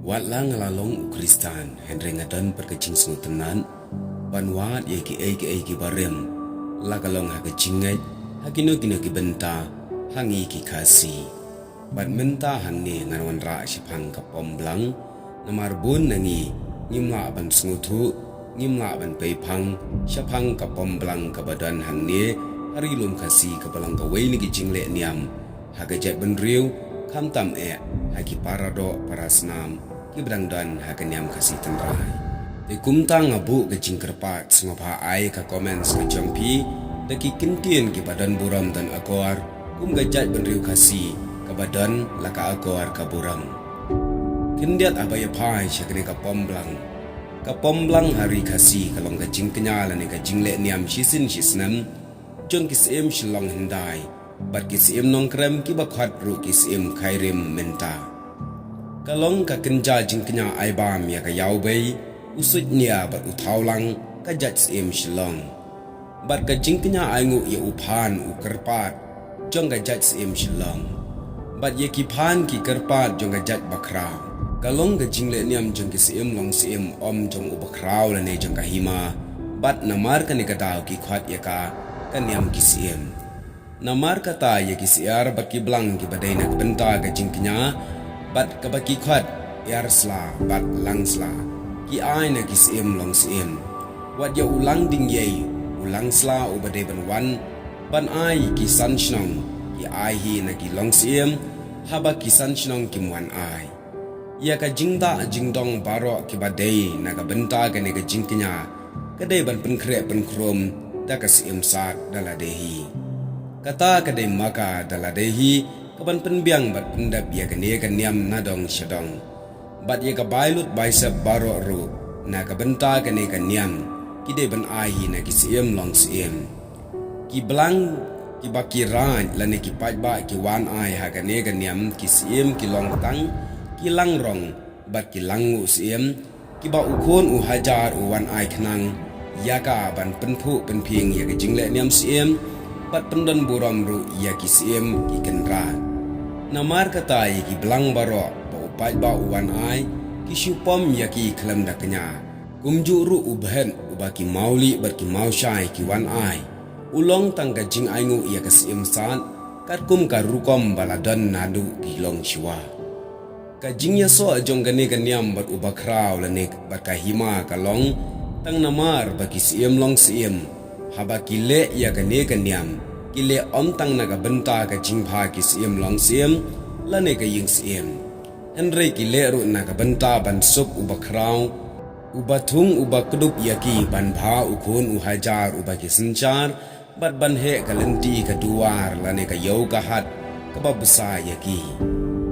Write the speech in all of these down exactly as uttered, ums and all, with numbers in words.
Wat la nga la long u Khristan, hynrei nga don pat ka jingsngewtynnat ban wad ïa kiei kiei kiba rim, la ka long ha ka jingngeit, ha kino kino ki bynta, ha ngi ki Khasi. Bad mynta hangne ngan wanrah shaphang ka pom blang, namar bun na ngi ngim lah ban sngewthuh, ngim lah ban peiphang shaphang ka pom blang kaba don hangne ha Ri Lum Khasi, kaba long kawei na ki jingleh niam ha ka jaitbynriew, khamtam eh ha ki paradoh parasnam kiba dang don ha ka niam Khasi tynrai. Te kumta nga buh ka jingkyrpad, sngewbha ai ka comments ka jong phi da ki kyntien kiba don burom don akor, kum ka jaitbynriew Khasi kaba don la ka akor ka burom. Khyndiat haba ïa phai sha kane ka pom blang. Ka pom blang ha Ri Khasi ka long ka jingkñia lane ka jingleh niam shisien shisnem jong ki Syiem Shillong hyndai bad ki Syiem Nongkrem kiba khot ruh ki Syiem Khyrim mynta. Ka long ka kynja jingkñia ai bam ïa ka Ïawbei, u Suidnia bad u Thawlang, ka jait Syiem Shillong. Bad ka jingkñia ainguh ïa u phan u kyrpad jong ka jait Syiem Shillong. Bad ïa ki phan ki kyrpad jong ka jait Bakhraw. Ka long ka jingleh niam jong ki Syiem Longsyiem, ym jong u Bakhraw lane jong ka Hima. Bad namar kane ka daw ki khot ïa ka ka niam ki Syiem. Namar kata ïa ki syiar bad ki blang kiba dei na ka bynta ka jingkñia bad kaba ki khot Iar Sla bad Lang Sla, ki ai na ki Syiem Longsyiem. Wat ïa u Langdingiei, u Lang Sla uba dei ban wan ban ai ki san shnong, ki ai hi na ki Longsyiem, haba ki san shnong kim wan ai. Ïa ka jingdah jingdong baroh kiba dei na ka bynta kane ka jingkñia, ka dei ban pynkhreh pynkhrum da ka Syiem Sad da lade hi. Kata ka dei ma ka da lade hi kaban pynbiang bad pyndep ïa kane ka niam na dong sha dong. Bad ïa ka bai lut bai sep baroh ruh na ka bynta kane ka niam, ki dei ban ai hi na ki Syiem Longsyiem. Ki blang kiba ki raid lane ki paidbah ki wan ai ha kane ka niam ki Syiem ki long tang ki Langrong bad ki Langnguh Syiem, kiba u khun u hajar u wan ai khnang ïa ka ban pynphuh pynphieng ïa ka jingleh niam Syiem bad pyndon burom ruh ïa ki Syiem ki Kynrad. Namar kata ïa ki blang baroh ba u paidbah u wan ai, ki shu pom ïa ki khlem da kñia. Kumjuh ruh u Bhet uba ki Mawlieh bad ki Mawshai ki wan ai, u long tang ka jingainguh ïa ka Syiem Sad, katkum ka rukom ba la don naduh ki longshuwa. Ka jingïasoh jong kane ka niam bad u Bakhraw lane bad ka Hima ka long tang namar ba ki Syiem Longsyiem, haba ki leh ïa kane ka niam, ki leh ym tang na ka bynta ka jingbha ki Syiem Longsyiem lane ka ïing Syiem, hynrei ki leh ruh na ka bynta ban suk u Bakhraw, uba thung uba kdup ïa ki, ban bha u khun u hajar uba ki synshar, bad ban heh ka lynti ka duwar lane ka ïew ka hat kaba bsa ïa ki.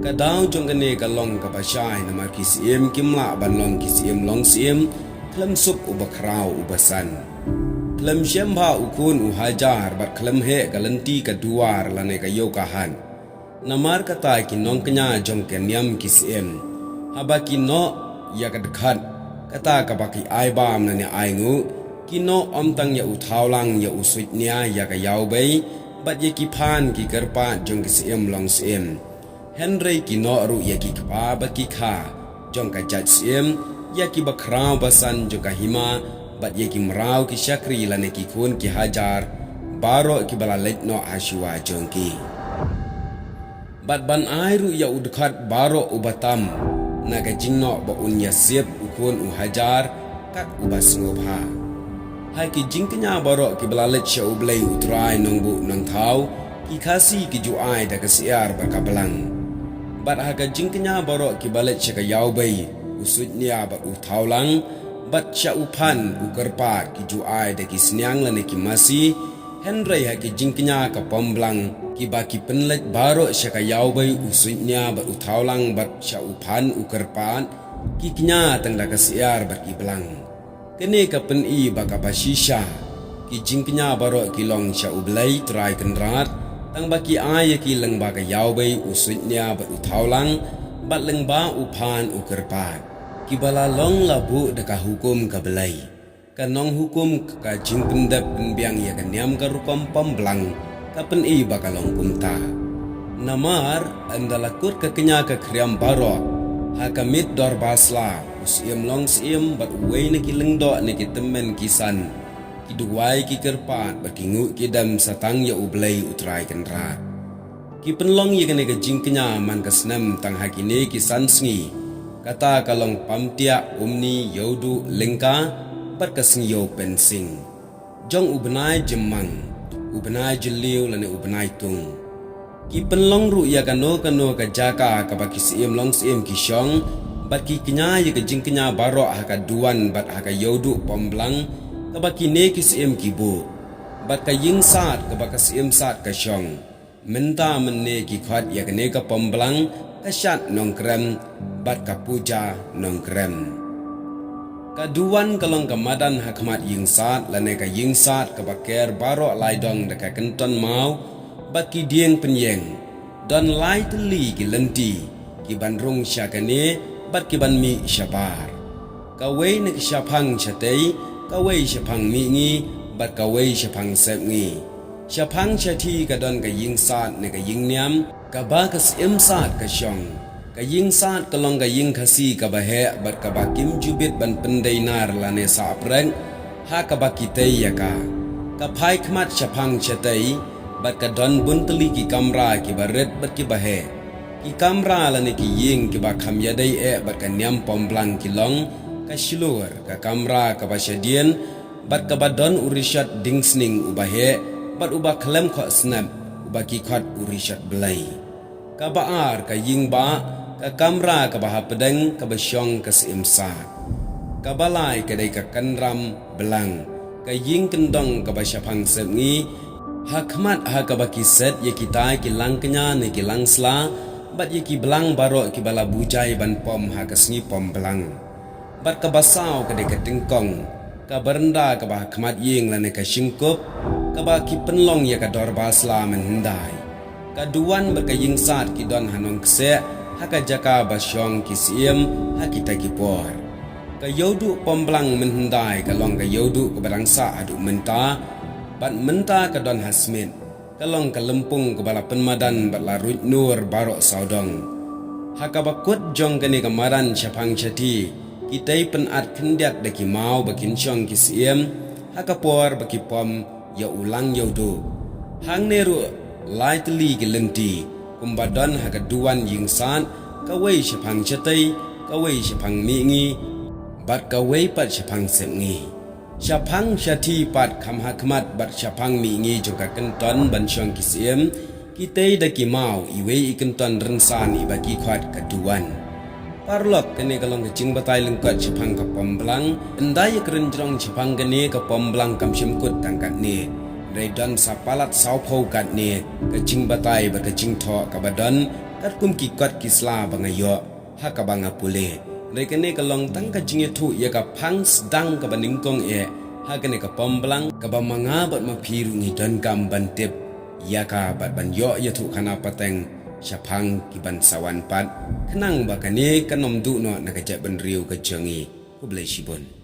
Ka daw jong kane ka long kaba shai namar ki Syiem kim lah ban long ki Syiem Longsyiem khlem suk u Bakhraw uba san, khlem shem bha u khun u hajar bad khlem heh ka lynti ka duwar lane ka ïew ka hat. Namar kata ki nongkñia jong ka niam ki Syiem, haba ki noh ïa ka dkhot, kata kaba ki ai bam lane ainguh, ki noh ym tang ïa u Thawlang ïa u Suidnia ïa ka Ïawbei, bad ïa ki phan ki kyrpad jong ki Syiem Longsyiem. Hynrei ki noh ruh ïa ki kpa bad ki kha jong ka jait Syiem, ïa ki Bakhraw basan jong ka Hima, bad ïa ki mraw ki shakri lane ki khun ki hajar baroh kiba la leit noh hashuwa jong ki. Bad ban ai ruh ïa u dkhot baroh uba tam na ka jingnoh ba un ïasep u khun u hajar kat uba sngewbha. Ha ki jingkñia baroh kiba la leit sha U Blei U Trai Nongbuh Nongthaw, ki Khasi ki ju ai da ka syiar bad ka blang. Bad ha ka jingkñia baroh kiba leit sha ka Ïawbei, u Suidnia bad u Thawlang, bad sha u phan u kyrpad, ki ju ai da ki sniang lane ki masi, hynrei ha ki jingkñia ka pom blang, kiba ki pynleit baroh sha ka Ïawbei, u Suidnia bad u Thawlang bad sha u phan u kyrpad, ki kñia tang da ka syiar bad ki blang. Kane ka pyni ba kaba shisha ki jingkñia baroh ki long sha U Blei Trai Kynrad, tang ba ki ai ïa ki lyngba ka Ïawbei, u Suidnia bad u Thawlang, bad lyngba u phan u kyrpad. Kiba la long la buh da ka hukum ka Blei. Ka nonghukum ka jingpyndep pynbiang ïa ka niam ka rukom pom blang, ka pyni ba ka long kumta. Namar ynda la kut ka kñia ka khriam baroh, Ha ka miet dorbar sla, u syiem long syiem bad uwei na ki lyngdoh ne ki tymmen ki san, ki duwai ki kyrpad bad ki nguh ki dem sa tang ïa U Blei U Trai Kynrad. Ki pynlong ïa kane ka jingkñia man ka snem tang ha kine ki san sngi, kata ka long Pamtiah, Umni, Ïewduh, Lyngka bad ka Sngi Ïew Pynsing, jong u bnai Jymmang, u bnai Jylliew lane u bnai Tung. Ki pynlong ruh ïa kano kano ka jaka kaba ki syiem long syiem ki shong, bad ki kñia ïa ka jingkñia baroh ha ka duwan bad ha ka ïewduh pom blang kaba kine ki syiem ki buh, bad ka ïing sad kaba ka syiem sad ka shong. Mynta mynne ki khot ïa kane ka pom blang ka Shad Nongkrem bad ka Puja Nongkrem. Ka duwan ka long ka madan ha khmat ïing sad lane ka ïing sad kaba ker baroh lai dong da ka kynton maw bad ki dieng pynïeng. Don lai tylli ki lynti ki ban rung sha kane bad ki ban mih shabar. Kawei na ka shaphang shatei, kawei shaphang mihngi bad kawei shaphang sepngi. Shaphang shathi ka don ka ïing sad ne ka ïing niam kaba ka syiem sad ka shong. Ka ïing sad ka long ka ïing Khasi kaba heh bad kaba kim ju bit ban pyndei nar lane sah prek ha kaba ki tei ïa ka. Ka phai khmat shaphang shatei bad ka don bun tylli ki kamra kiba rit bad kiba heh. Ki kamra lane ki ïing kiba kham ïadei eh bad ka niam pom blang ki long ka shlur, ka kamra kaba shadien bad kaba don u rishot dieng sning uba heh bad uba khlem khohsnep uba ki khot u rishot blei. Kaba ar ka ïing bah, ka kamra kaba hapdeng kaba shong ka syiem sad. Kaba lai ka dei ka kynram blang, ka ïing kyndong kaba shaphang sepngi, ha khmat ha kaba ki set ïa kita ki lang kñia ne ki lang sla bad ïa ki blang baroh kiba la bujai ban pom ha ka sngi pom blang. Bad kaba saw ka dei ka tyngkong, ka baranda kaba ha khmat ïing lane ka shingkup kaba ki pynlong ïa ka dorbar sla mynhyndai. Ka duwan bad ka ïing sad ki don ha Nongkseh, ha ka jaka ba shong ki syiem ha kita ki por. Ka ïewduh pom blang mynhyndai ka long ka ïewduh kaba dang sah haduh mynta bad mynta ka don ha Smit. Ka long ka lympung kaba la pynmadan bad la ruid nur baroh sawdong. Ha kaba kut jong kane ka madan shaphang shathi, ki tei pynat khyndiat da ki maw ba kin shong ki syiem ha ka por ba ki pom ïa u lang ïewduh. Hangne ruh lai tylli ki lynti kumba don ha ka duwan ïing sad, kawei shaphang shatei, kawei shaphang mihngi bad kawei pat shaphang sepngi. Shaphang shathi pat kham ha khmat bad shaphang mihngi jong ka kynton ban shong ki syiem, ki tei da ki maw iwei i kynton rynsan iba ki khot ka duwan. Paralok, kane ka long ka jingbatai lyngkot shaphang ka pom blang. Ynda ïa kren jrong shaphang kane ka pom blang kam shym kut tang katne, hynrei don sa palat saw phew katne ka jingbatai bad ka jingthoh kaba don katkum ki kot ki sla ba nga ïoh ha kaba nga pule. Hynrei kane ka long tang ka jingïathuh ïa ka phang sdang kaba nyngkong eh ha kane ka pom blang kaba ma nga bad ma phi ruh ngi donkam ban tip ïa ka bad ban ïoh ïathuh khana pateng shaphang ki ban sa wan pat, khnang ba kane kan ym duh noh na ka jaitbynriew ka jong ngi. Khublei shibun.